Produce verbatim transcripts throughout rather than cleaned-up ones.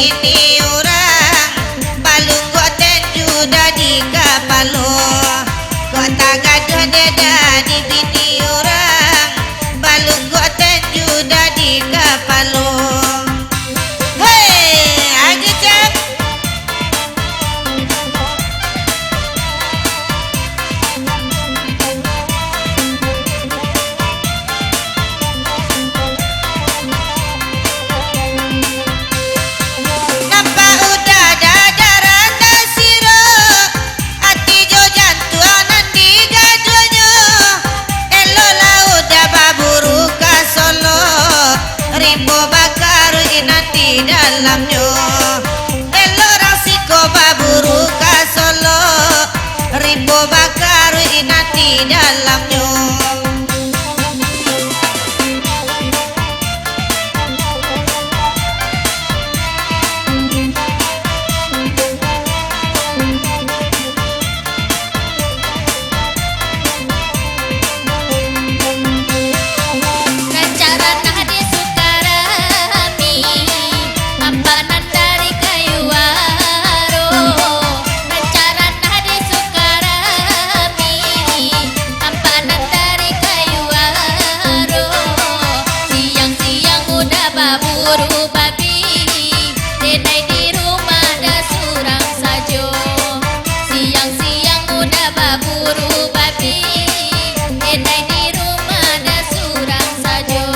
Bini urang, balunggok tenju dadi kapalo. Kok tagaduah dek dadi bini urang, balunggok tenju dadi kapalo. Hei, Haji Cep. Nampak udah dada randah siro, ati jo jantuang nan digaduahnyo. Elok lah udah baburu ka Solo, rimbo bakaruik nan di dalamnyo. Elok urang siko baburu ka Solo, rimbo bakaruik nan di dalamnyo. Nan caranah di Sukarami, ampak nan dari kayu aro. Nan caranah di Sukarami, ampak nan dari kayu aro. Siang-siang udah baburu babi, denai di rumah dah surang sajo. Siang-siang udah baburu babi, denai di rumah dah surang sajo.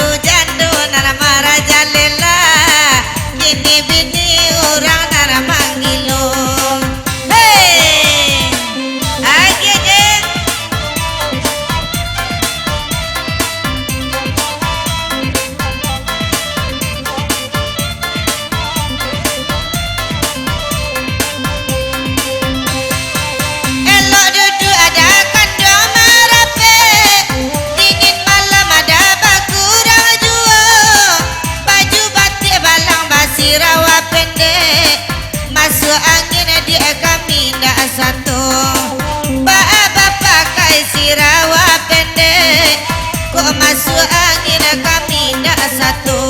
Jando nan marajalela, kini bini urang nan manggilo. Hei! Agiah je. Elok duduak ado kanduang marapek, dingin malam ado bakurang juo, baju batik balang basirawa pendek, masuak angin di kami ndak sato. Baa bapakai sirawa pendek, kok masuak angin kami ndak sato.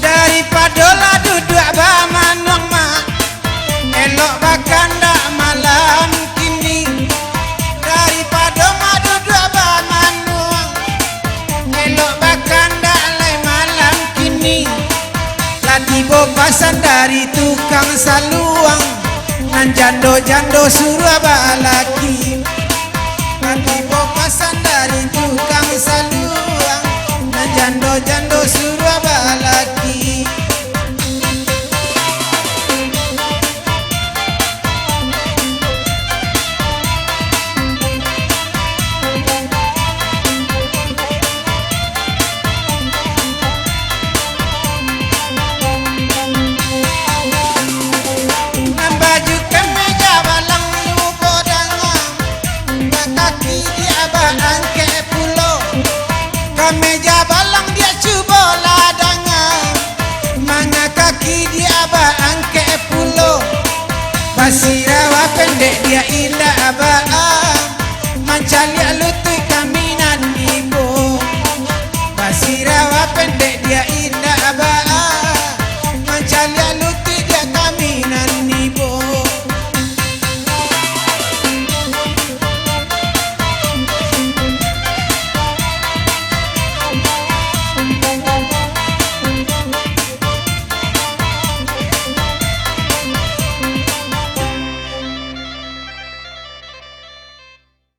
Daripado lah duduak bamanuang, Mak, elok bakandak malam kini. Daripado Mak duduak bamanuang, elok bakandak lai malam kini. Lah tibo pasan dari tukang saluang, nan jando-jando suruah balaki. Lah tibo pasan dari tukang saluang, nan jando-jando suruah balaki. Nan baju kameja balang lubo danga, nan kaki di abah angkek pulo. Kameja balang diak cubo lah danga, manga kaki di abah angkek pulo. Basirawa pendek diak indak baa, mancaliak lu